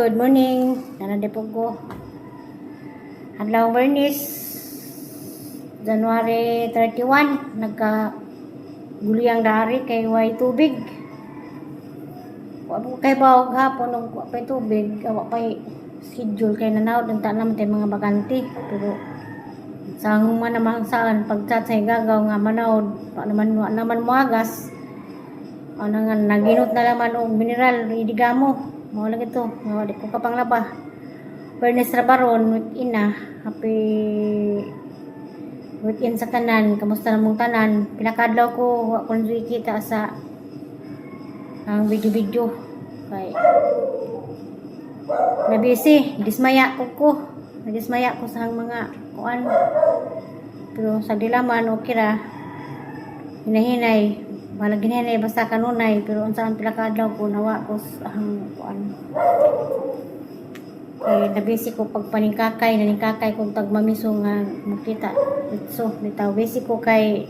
Good morning. Nana po ko. Adlaw Bernice, January 31, nagka guliyang dari kay way tubig. Wa po kay bawag hapon og wa pay tubig, wa pay schedule kay nanawd ang naman tay mga bakante. Pero sa man naman saan pag-chat sa gagaw nga manawd, wa naman moagas. Ano nga naginot na laman og mineral idigamo. Mao lang ito, nga di ko kapanglaba. Bernice Rabaron, weekend na. Happy weekend sa tanan. Kamusta na mong tanan? Pila ka adlaw ko wa ko kita sa ang video-video kay na busy, dismaya ko ko. Nadismaya ko sa mga kuan. Pero sa dilaman okay ra. Hinahinay, balag hinahinay basta kanunay, pero unsaan pila ka adlaw ko nawa ko sa ang kuan. Kay nabisi ko pagpaningkakay, naningkakay kong tagmamiso nga makita. So, bitaw busy ko kay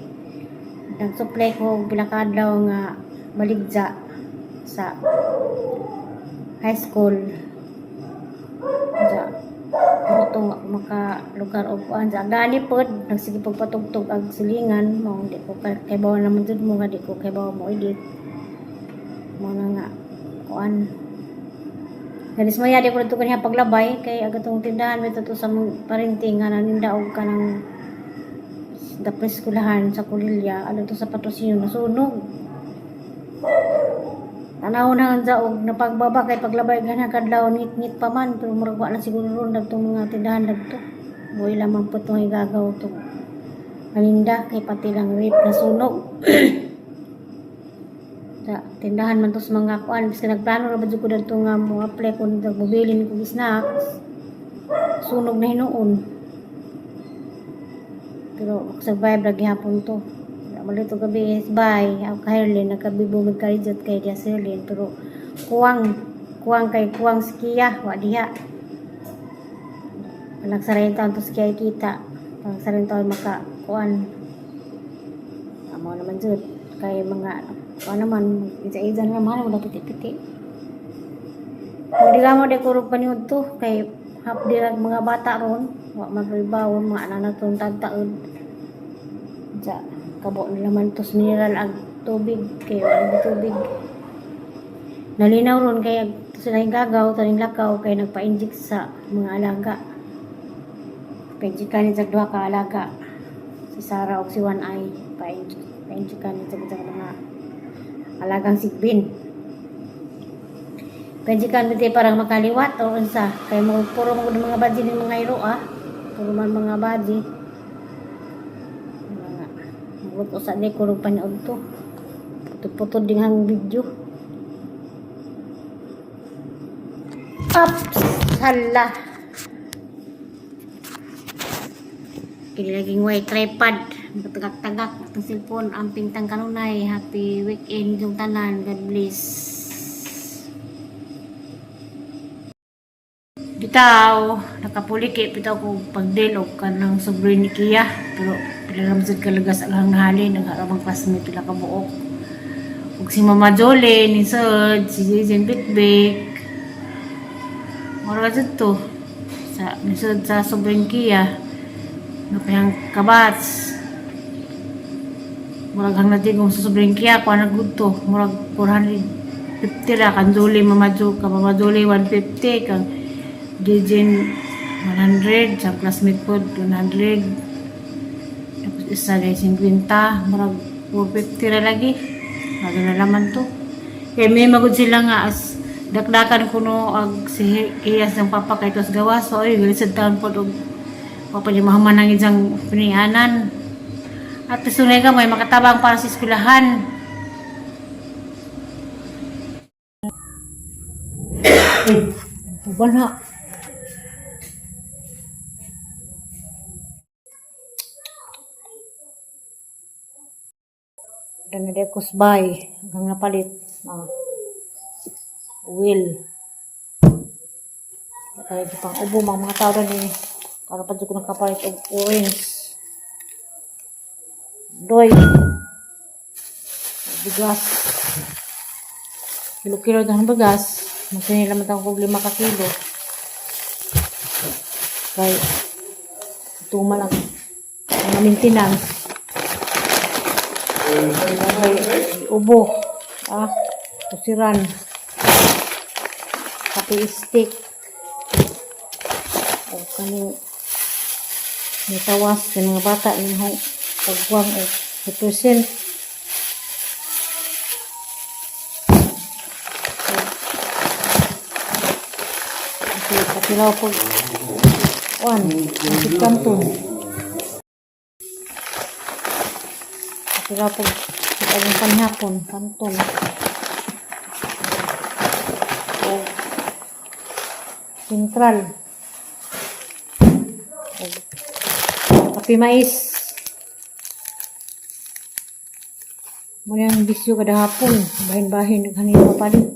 nag-supply ko og pila ka adlaw nga baligja sa high school. Ja, pero maka lugar og kuan sa gani pod nagsige pagpatugtog ag silingan mo, di ko kay bawa naman jud mo nga di ko kay bawa mo edit mo na nga kuan. Nadismaya di ko dito kaniya paglabay kay ag atong tindahan may to sa mong parinti nga naninda og kanang dapres eskulahan sa Kulilya ano to sa patrosinyo nasunog. Tanaw na ang og napagbaba kay paglabay gana kadlaw ngit-ngit pa man, pero murag wa na siguro ron dagtong mga tindahan dagto. Buhi lamang po itong igagaw itong paninda kay pati lang rip nasunog. Sa tindahan man to sa mga kuan, biska nagplano ra ba jud ko dadto nga mo apply kung mobilin ko snacks, sunog na hinuon. Pero survive ra gihapon to. Malito gabi is bye. Ako kay nagkabibo magkarijot kay Dia Sirlin, pero kuwang kuwang kay kuwang sikiya wa diha. Nagsaray taon to sikiya kita. Nagsaray taon maka kuan. Amo naman jud kay mga kuan naman isa-isa na naman wala piti-piti. Di mo di kurog paniud to kay hap di mga bata ron wa man mga anak tong tagtaod. Ja, kabo na naman to sa mineral ag tubig kay wala tubig. Nalinaw ron kay ag sila yung gagaw taning lakaw kay nagpa-inject sa mga alaga. Pa-inject kanin sa duha ka alaga. Si Sarah ug si One Eye pa-inject pa-inject kanin sa mga alagang sigbin. Pa-inject kan parang makaliwat o unsa kay mo puro mo mga badji ning mga iro ah. Puro man mga badji. Mga Magluto sa di ko panood to. Putod-putod din ang video. Ups! Hala! Kini laging way tripod. Tagak-tagak itong cellphone. Amping tang kanunay. Happy weekend yung tanan. God bless. Bitaw, nakapuliki bitaw ko pagdilog ka ng sobre ni Kia. Pero pila naman sad kalagas ang halin, nagharamang classmate pila ka buok. Ug si Mama Jolene, ni Sud, si Jason Bitbik. Mura jud to. Sa ni Sud sa sobrang Kia. Napayang kabats. Murag hang natin kung sa sobrang Kia, kuha na good to. Murag 450 ra kan Jolene, Mama Jo, ka Mama Jolene 150 kang Jejin 100 sa classmate ko 100, tapos isa ay 50, murag 450 ra lagi. Bago na laman to kay may magud sila nga as dakdakan kuno ag si Kiyas ng papa kay tos gawas, so ay gilisod taon pod og pa ni mahuman ang isang pinianan at sunay ka may makatabang para sa eskwelahan. Wala. Danga de kusbay ang napalit. Ah. Will. Kaya di pang ubo mga tao ni. Para pa ko nakapalit og orange. Doy. Bigas. Kilo-kilo ng bigas. Magsinila man tang kog 5 ka kilo. Kay tuma lang mga maintenance. Kay ubo. Ah, tusiran. Kape stick. O kaning nitawas sa mga bata ning pagwang o represent. Okay, pakilaw po. One, pasit kanton. Pakilaw po. Ang panhapon, kanton. O, sentral. O, kape mais. Muna ang bisyo kada hapon. Bahin-bahin, naghanin papalit.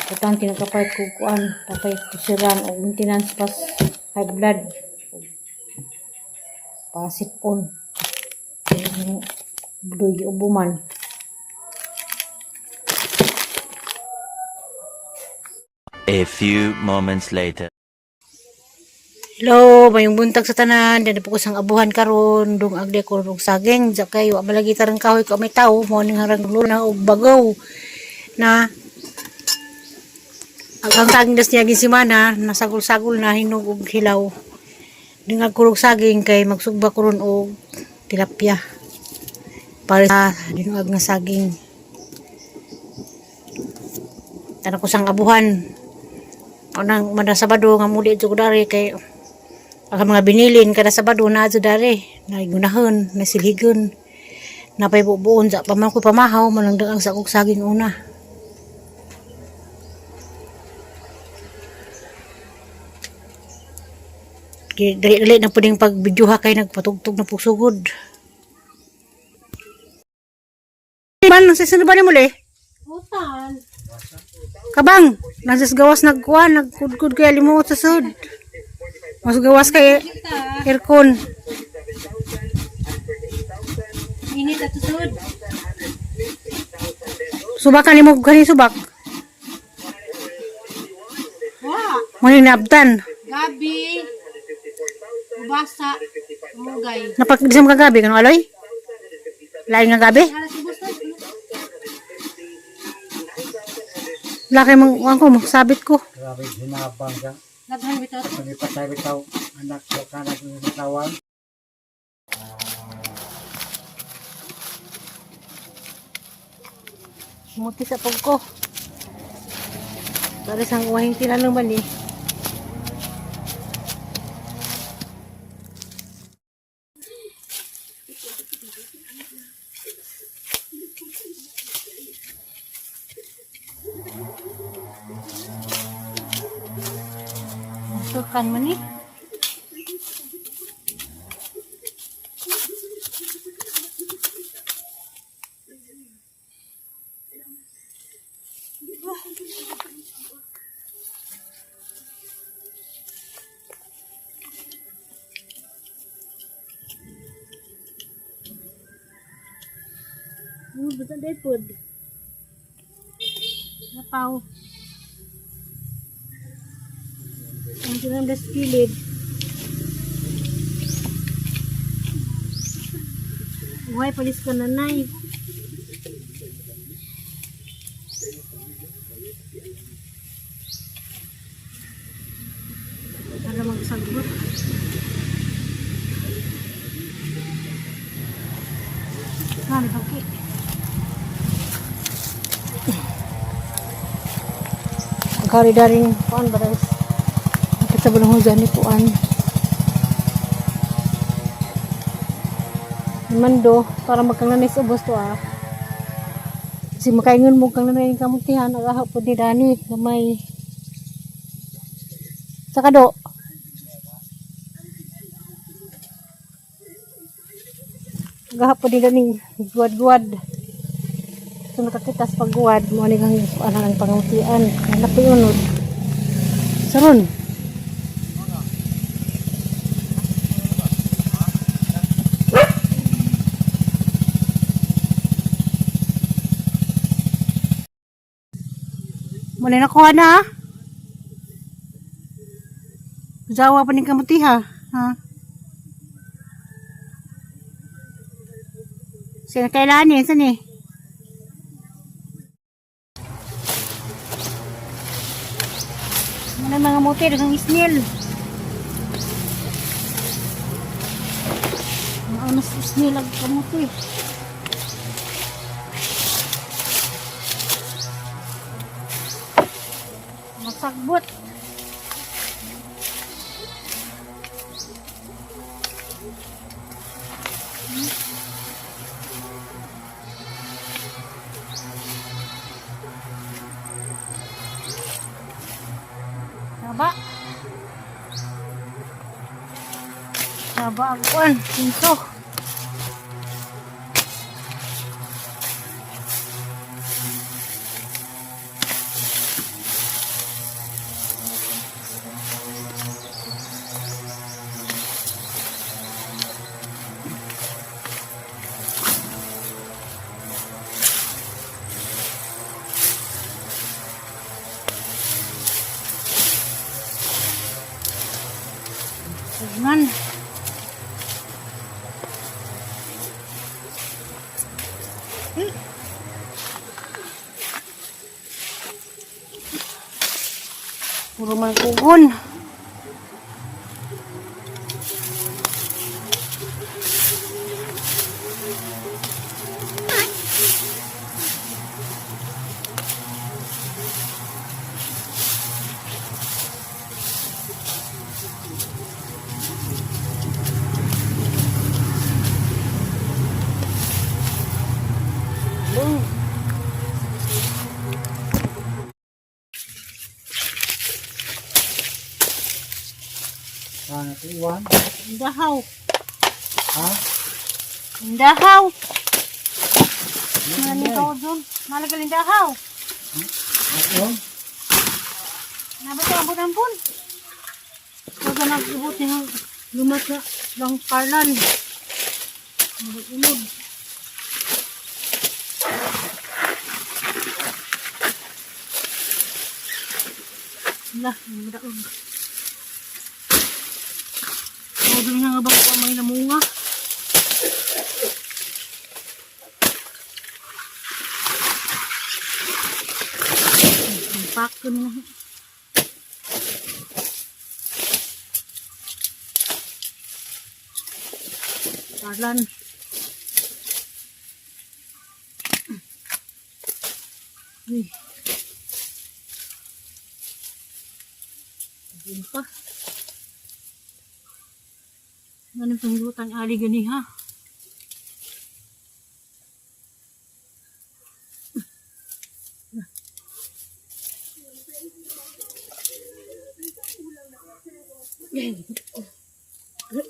Importante nagkapait ko kuan, tapay tusiran og maintenance pas high blood. Pasipon. Budoy ubo man. A few moments later. Hello, mayong buntag sa tanan. Dito po ko sang abuhan karon, dung agde ko og saging. Diya kay wa malagi tarang kahoy ko may tawo mo ning harang luna og bagaw na ang saging das niya simana nasagol-sagol na hinog og hilaw. Dingag ko og saging kay magsugba ko ron og tilapia para sa dinuag nga saging. Tana ko sang abuhan. Unang mada Sabado nga muli jud ko dari kay ang mga binilin kada Sabado na jud dari nagunahon nasilhigon napay bubuon sa paman ko pamahaw manang daang sa kog saging una. Dali-dali na puding pagbidyuha kay nagpatugtog na pugsugod. Man, nasa sino ba ni muli? Utan. Kabang, nasa gawas nagkuan, nagkudkud kay limuot sa sud. Mas gawas kay aircon. Init at tusod. Subakan nimo gani subak. Wa. Mo ni naabtan. Gabi. Ubasa. Mugay. Napak di sa mga gabi kano aloy? Lain nga gabi? Alas ubos na. Wala kay mang kuan ko, sabit ko. Grabe hinabang ka. Naghan bitaw. Pagipatay bitaw anak ko kanak ng tawag. Muti sa pag ko. Para sang wahing tinanong man eh. Masukan man eh. Ano ba sa pod? Napaw. Ang tinang das kilid. Buhay palis ka nanay. Para magsagot. Mami, okay. Kari daring kuan barais. Kapit sa bulong hujan ni kuan. Mando para magkanglanis ubos to ah. Kasi makaingon mo kang nanay kamutihan agaha po ni Dani gamay. Sa kado. Agaha po ni Dani guwad-guwad. So nakakita sa pagguwad mo ani kang kuan ang pangutian. Hanap po unod. Saron. Wala nakuha na ah. Jawa pa ni kamuti ha. Ha? Sino kailan eh? Saan eh? Ano mga muti? Dagang isnil. Mga anas isnil ang kamuti. Masagbot. Taba. Taba ang kuan, pinso. Tignan. Puro man kugon. Sana iwan. Indahaw. Ha? Indahaw. Ano ni dun? Malagal indahaw. Ano? Nabot ampun-ampun. Huwag na nag-ibot niya lumat na lang parlan. Unod. Lah, madaog. Huwag na nga ba ko ang mga namunga? Pakon na. Parlan. Uy. Ayun pa. Ano panglutan ali gani ha?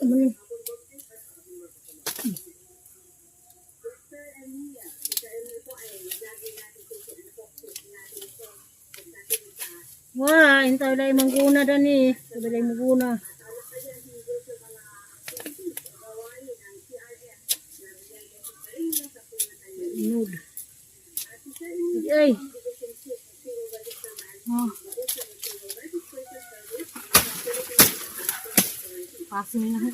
Ano yun? Wah, intaw lay mangguna dani. Sabi lay mangguna. Nud. Ay. Oh. Pasin na.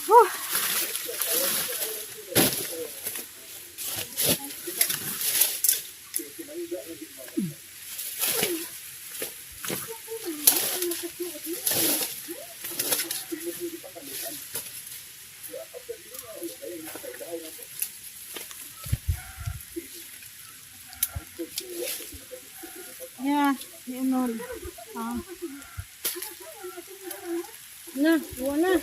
Whew. Yeah, yun all. Ah. Na, buwan na.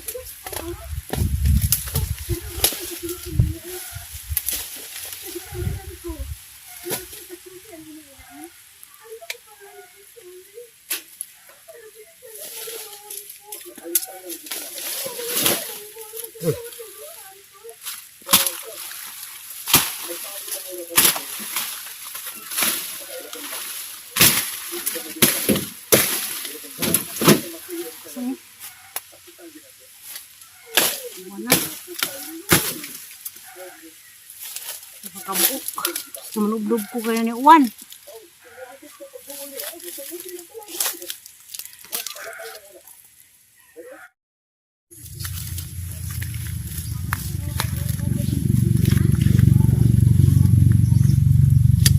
Kabuok. Sumanubdob ko kayo ni Juan.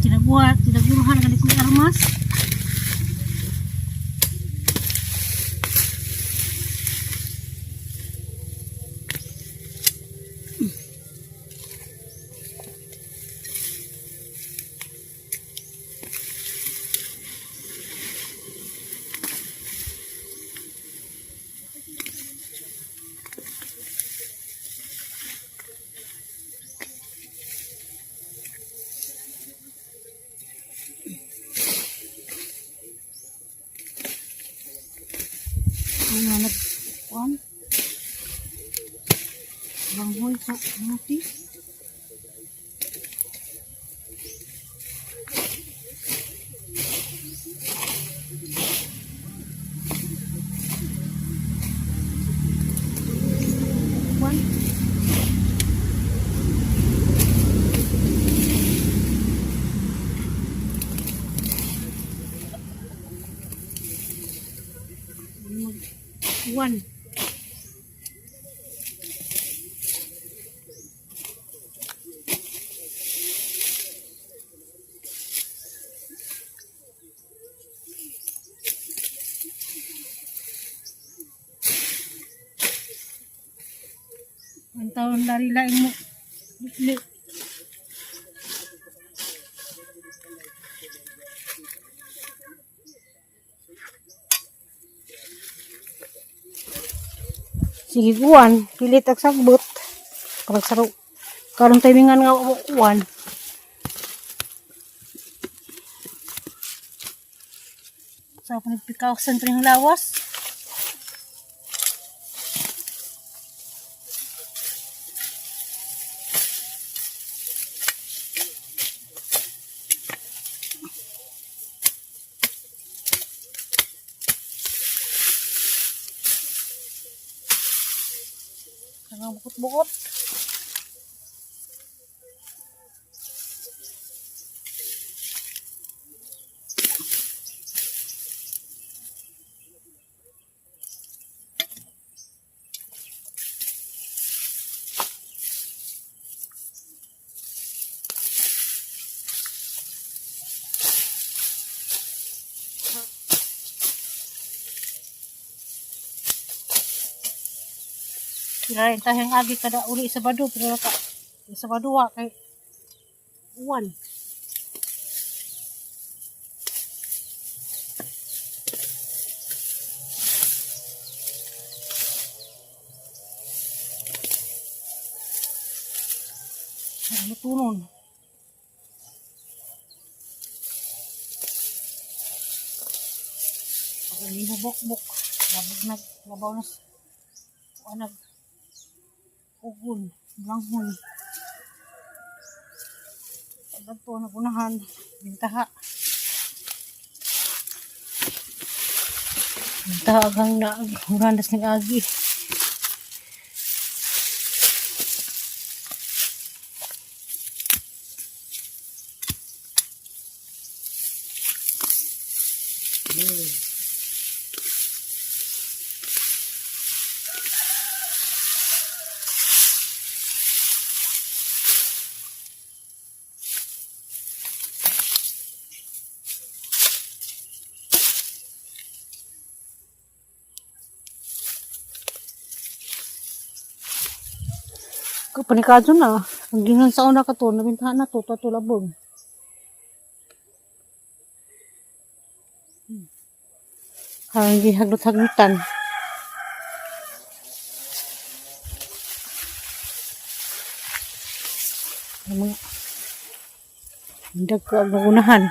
Tinaguha, tinaguhan ka ni Kuya Armas. Ang nga nag-kuan. Banghoy sa muti. Kuan. One. Ang taon lari laing mo. Li. Sige kuan, pilit ang sagbot. Karang saro. Karong timingan nga kuan. Sa so, nagpikaw sa sentring lawas. Ang bukot-bukot. Kirain tayong agi kada uli sa bado pero ka sa bado wa kay uwan. Ano tunon? Pag bok-bok, labog nag labaw na nag ugon, langhon. Pagdadto na gunahan, bintaha. Bintaha agang na hurandas ng agi. Kapanikado na. Ang ginan sa una ka to, nabintahan na to, tatulabog. Harang gihaglot-haglutan. Ang mga dagko ang unahan.